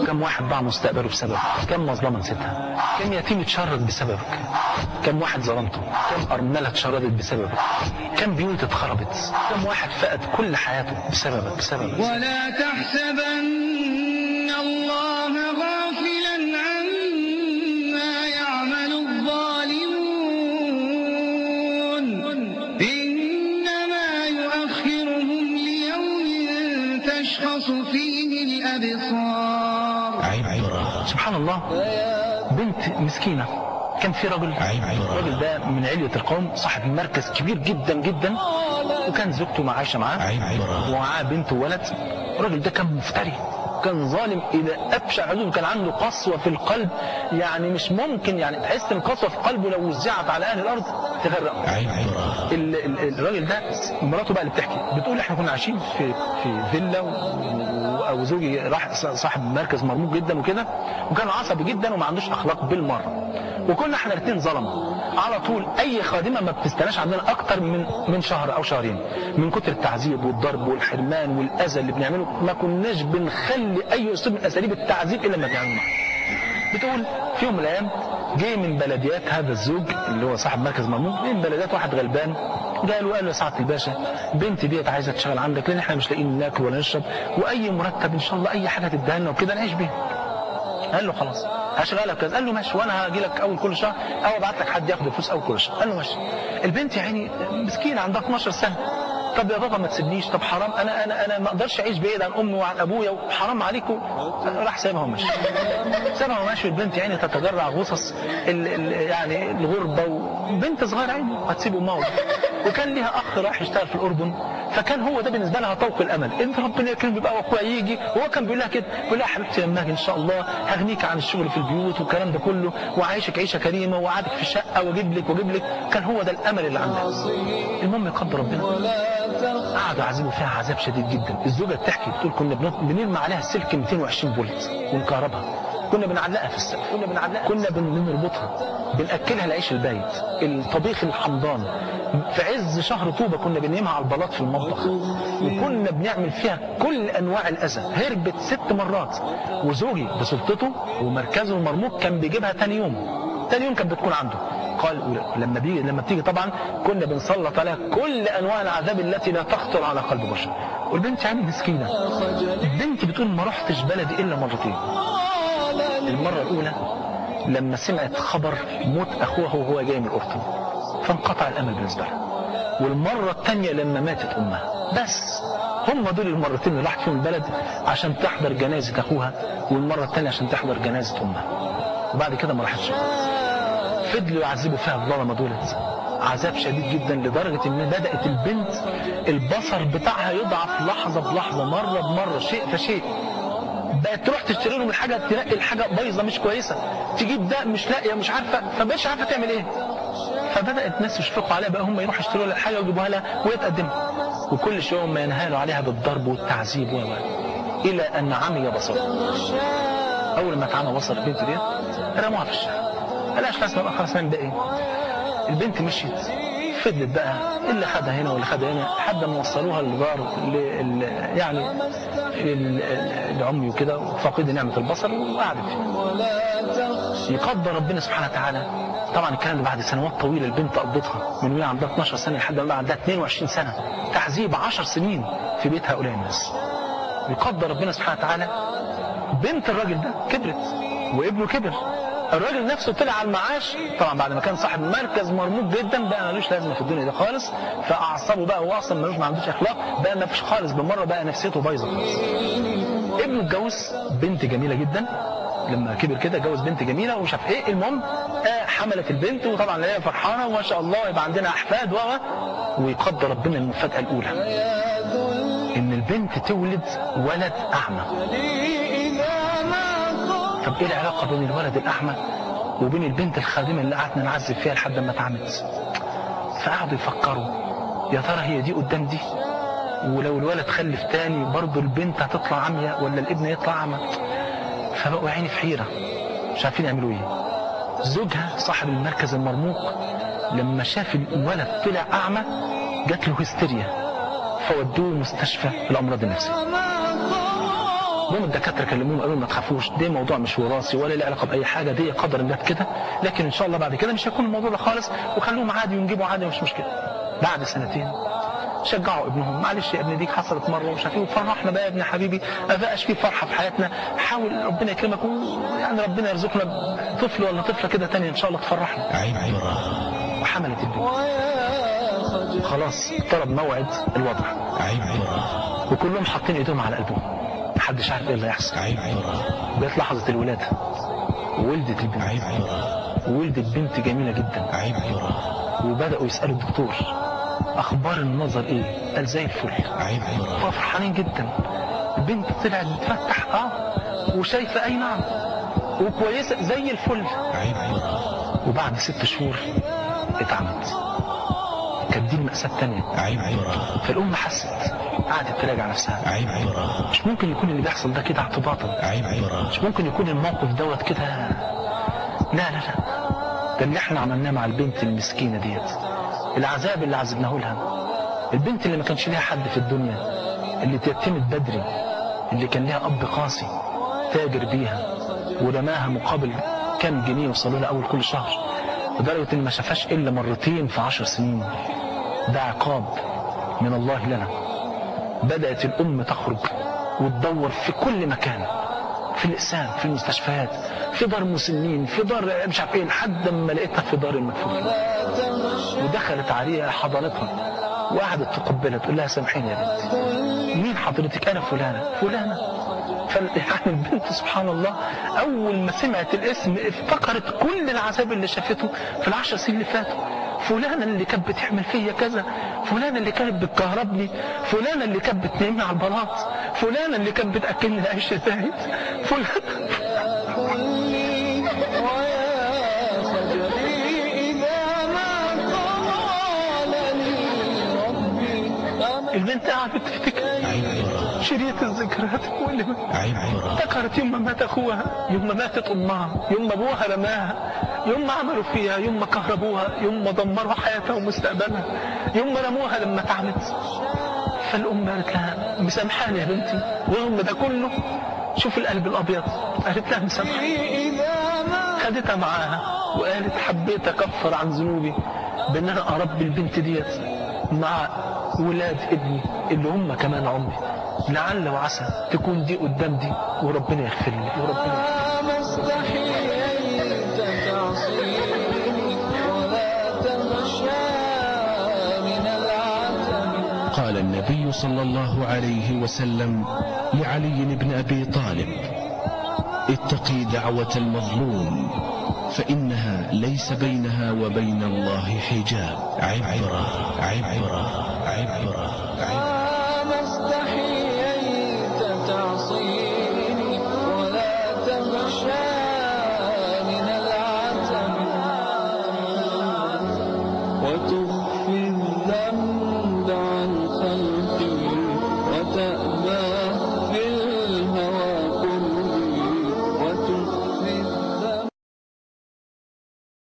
كم واحد ضاع مستقبله بسببك؟ كم مظلمة نسيتها؟ كم يتيم اتشرد بسببك؟ كم واحد ظلمته؟ كم أرملة اتشردت بسببك؟ كم بيوت اتخربت؟ كم واحد فقد كل حياته بسببك؟ بسببك. ولا تحسبن الله غافلا عما يعمل الظالمون، إنما يؤخرهم ليوم تشخص فيه الأبصار. سبحان الله، بنت مسكينة، كان في رجل، الرجل ده من علية القوم، صاحب مركز كبير جدا جدا، وكان زوجته عايشة معاه ومعاه بنت وولد. الرجل ده كان مفتري، كان ظالم إلى أبشع حدود، كان عنده قسوة في القلب، يعني مش ممكن، يعني تحس إن قسوة في قلبه لو وزعت على أهل الأرض تغرقه. الراجل ده مراته بقى اللي بتحكي، بتقول إحنا كنا عايشين في فيلا، أو زوجي راح صاحب مركز مرموق جدا وكده، وكان عصبي جدا وما عندوش أخلاق بالمرة، وكنا احنا الاثنين ظلمه على طول. اي خادمه ما بتستناش عندنا اكتر من شهر او شهرين، من كتر التعذيب والضرب والحرمان والاذى اللي بنعمله، ما كناش بنخلي اي اسلوب من اساليب التعذيب الا لما بنعمله معاه. بتقول في يوم من الايام جه من بلديات هذا الزوج اللي هو صاحب مركز مرموق، من بلديات واحد غلبان، قال له يا سعادة الباشا، بنتي ديت عايزه تشتغل عندك، لان احنا مش لاقيين ناكل ولا نشرب، واي مرتب ان شاء الله اي حاجة تديها لنا وكده نعيش بيها. قال له خلاص هشغلك كذا. قال له ماشي، وانا هاجي لك اول كل شهر، او ابعت لك حد ياخد الفلوس اول كل شهر. قال له ماشي. البنت يا عيني مسكينه عندها 12 سنة. طب يا بابا ما تسيبنيش، طب حرام، انا انا انا ما اقدرش اعيش بعيد عن امي وعن ابويا، وحرام عليكم. راح سايبها وماشي، سايبها وماشي. البنت يا عيني تتجرع غصص يعني الغربة، وبنت صغيرة عيني هتسيب امها، وكان ليها اخ راح يشتغل في الاردن، فكان هو ده بالنسبة لها طوق الامل، انت ربنا يكرم بيبقى واخويا يجي. وهو كان بيقول لها كده، بيقول لها حبيبتي لما اجي ان شاء الله هغنيك عن الشغل في البيوت والكلام ده كله، وعايشك عيشه كريمة، وقعدك في شقه، واجيب لك واجيب لك. كان هو ده الامل اللي عندها. المهم يقدر ربنا قعدوا يعذبوا فيها عذاب شديد جدا. الزوجة بتحكي بتقول كنا بنرمي عليها السلك 220 فولت ونكهربها، كنا بنعلقها في السقف، كنا بنربطها، بنأكلها العيش البايت، الطبيخ الحمضان. في عز شهر طوبة كنا بننيمها على البلاط في المطبخ، وكنا بنعمل فيها كل انواع الاذى. هربت 6 مرات، وزوجي بسلطته ومركزه المرموق كان بيجيبها تاني يوم، تاني يوم كانت بتكون عنده. قال لما بتيجي طبعا كنا بنسلط عليها كل انواع العذاب التي لا تخطر على قلب بشر. والبنت يعني مسكينه، البنت بتقول ما رحتش بلدي الا مرتين. المرة الاولى لما سمعت خبر موت اخوها وهو جاي من الاردن، فانقطع الامل بالنسبة لها. والمرة الثانية لما ماتت امها. بس هم دول المرتين اللي راحت فيهم البلد عشان تحضر جنازه اخوها، والمرة الثانية عشان تحضر جنازه امها. وبعد كده ما راحتش خالص. فضلوا يعذبوا فيها الظلمة دولت عذاب شديد جدا، لدرجة ان بدات البنت البصر بتاعها يضعف لحظة بلحظة، مرة بمرة، شيء فشيء. بقت تروح تشتري لهم الحاجة، تلاقي الحاجة بايظة مش كويسة، تجيب ده مش لاقيه، مش عارفه، فمش عارفه تعمل ايه. فبدات ناس يشفقوا عليها، بقى هم يروحوا يشتروا لها الحاجة ويجيبوها لها وهي تقدمها، وكل شوية هم ينهالوا عليها بالضرب والتعذيب الى ان عمي بصرها. اول ما اتعمى بصر البنت دي رموها في الشارع، قالهاش خلاص بقى، خلاص نعمل بقى ايه. البنت مشيت، فضلت بقى اللي خدها هنا واللي خدها هنا، لحد ما وصلوها لدار يعني العمي وكده، وفاقد نعمه البصر، وقعدت فيها. يقدر ربنا سبحانه وتعالى، طبعا الكلام ده بعد سنوات طويلة البنت قضتها، من وهي عندها 12 سنة لحد ما عندها 22 سنة، تعذيب 10 سنين في بيت هؤلاء الناس. يقدر ربنا سبحانه وتعالى بنت الراجل ده كبرت وابنه كبر، الراجل نفسه طلع على المعاش، طبعا بعد ما كان صاحب مركز مرموق جدا، بقى ملوش لازمه في الدنيا دي خالص، فاعصابه بقى، هو اصلا ملوش، ما عندوش اخلاق، بقى ما فيش خالص بالمرة، بقى نفسيته بايظة خالص. ابنه اتجوز بنت جميلة جدا، لما كبر كده اتجوز بنت جميلة ومش عارف ايه. المهم حملت البنت، وطبعا هي فرحانة وما شاء الله يبقى عندنا احفاد ويقدر ربنا المفاجاة الاولى، ان البنت تولد ولد اعمى. طب ايه العلاقة بين الولد الاعمى وبين البنت الخادمة اللي قعدنا نعذب فيها لحد ما اتعمت؟ فقعدوا يفكروا، يا ترى هي دي قدام دي؟ ولو الولد خلف تاني برضه البنت هتطلع عمية ولا الابن يطلع اعمى؟ فبقوا عيني في حيره، مش عارفين يعملوا ايه. زوجها صاحب المركز المرموق لما شاف الولد طلع اعمى جات له هستيريا، فودوه مستشفى الامراض النفسية. المهم الدكاترة كلموهم قالوا ما تخافوش، ده موضوع مش وراثي ولا له علاقة باي حاجة، دي قدر الله كده، لكن ان شاء الله بعد كده مش هيكون الموضوع ده خالص، وخلوهم عادي ونجيبوا عادي مش مشكلة. بعد سنتين شجعوا ابنهم، معلش يا ابني ديك حصلت مرة ومش عارف ايه، وفرحنا بقى يا ابن حبيبي، ما بقاش في فرحه في حياتنا، حاول ربنا يكرمك ويعني ربنا يرزقنا طفل ولا طفله كده ثانية ان شاء الله تفرحنا. وحملت البنت، خلاص طلب موعد الوضع، وكلهم حاطين ايدهم على قلبهم، محدش عارف ايه اللي هيحصل. جت لحظة الولادة، ولدت البنت، ولدت بنت جميلة جدا، وبداوا يسالوا الدكتور اخبار النظر ايه؟ قال زي الفل. فرحانين جدا، البنت طلعت بتفتح وشايفه اي نعم وكويسة زي الفل. وبعد 6 شهور اتعمت. كانت دي المأساة الثانية. فالأم حست، قعدت تراجع نفسها، مش ممكن يكون اللي بيحصل ده كده اعتباطا، مش ممكن يكون الموقف دوت كده، لا لا لا، ده اللي احنا عملناه مع البنت المسكينة ديت، العذاب اللي عذبناه لها، البنت اللي ما كانش ليها حد في الدنيا، اللي تيتمت بدري، اللي كان ليها أب قاسي تاجر بيها ورماها مقابل كام جنيه وصلوا لها أول كل شهر، لدرجة إن ما شافهاش إلا مرتين في 10 سنين. ده عقاب من الله لنا. بدأت الأم تخرج وتدور في كل مكان، في الإقسام، في المستشفيات، في دار مسنين، في دار مش عارف إيه، لحد ما لقيتها في دار المكفوفين. ودخلت عليها حضنتها وقعدت تقبلها، تقول لها سامحيني يا بنتي. مين حضرتك؟ أنا فلانة فلانة. يعني البنت سبحان الله أول ما سمعت الاسم افتكرت كل العذاب اللي شافته في ال10 سنين اللي فاتوا. فلانة اللي كانت بتعمل فيا كذا، فلانة اللي كانت بتكهربني، فلانة اللي كانت بتنامني على البلاط، فلانة اللي كانت بتأكلني العيش الزايد، فلانة. البنت قعدت تفتكر شريط الذكريات المؤلمة، افتكرت يوم ما مات اخوها، يوم ما ماتت امها، يوم ما ابوها رماها، يوم ما عملوا فيها، يوم ما كهربوها، يوم ما دمروا حياتها ومستقبلها، يوم ما رموها لما تعبت. فالام قالت لها مسامحاني يا بنتي، ورغم ده كله شوف القلب الابيض، قالت لها مسامحاني. خدتها معاها وقالت حبيت اكفر عن ذنوبي بان انا اربي البنت ديت مع ولاد ابني اللي هم كمان عمري، لعل وعسى تكون دي قدام دي وربنا يغفر لي، وربنا يغفر لي. قال النبي صلى الله عليه وسلم لعلي بن أبي طالب: اتقي دعوة المظلوم فإنها ليس بينها وبين الله حجاب. عبرة عبرة عبرة عبرة.